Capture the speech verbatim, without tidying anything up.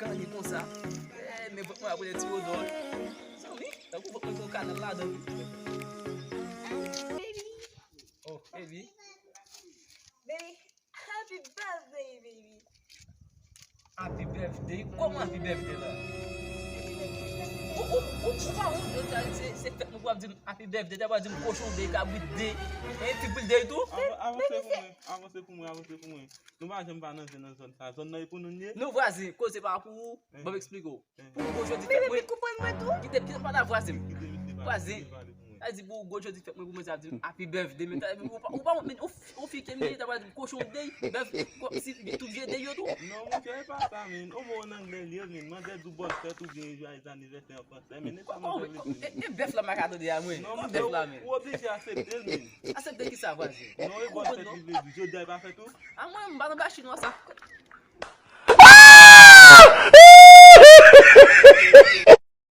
Kanni konsa. Eh, men vant mwen ap rele ti odò. Zanmi, tankou vant mwen gen yon kanal ladan. Baby. Oh, baby. Baby, happy birthday, baby. Happy birthday? Kòman happy birthday la? Ou, ou, ou, ou pa wont jodi a, se, se fèt mwen pou ap di m happy birthday, ta pou ap di m kochon day, kabrit day, en ti poul day tou? Avan-, avanse pou mwen, avanse pou mwen, avanse pou mwen. Nou pa janm pa nan zen nan zòn sa. Zòn nan e pou nou l ye? Nou vwazen, koze pa pou ou. Ban m eksplike w. Pou ou gwo jodi fèt mwen. Baby, konprann mwen tou. Kite, kite pale a vwazen. Kite misye pale, vwazen. Kite pale pou mwen. Sa di pou ou gwo jodi fèt mwen, pou mwen sa di happy birthday. Men ta, ou pa, ou pa wont, men ou, ou fi ke m ye, ta pral di kochon day, bèf, kòmsi tout vye day yo tou. Non, monchè, e pa sa, men. O mo an anglè l ye, men. Mande di w bòn fèt oubyen joyeux anniversaire an fransè, men. E sa monchè vle di. E, e bèf la m ka tande a mwen. Non, monchè, bèf la, men. Ou oblije aksepte l, men. Aksepte ki sa, vwazen? Non, e bòn fèt li vle di. Jodi a e pa fèt ou? A mwen, m pa nan ba chinwa sa.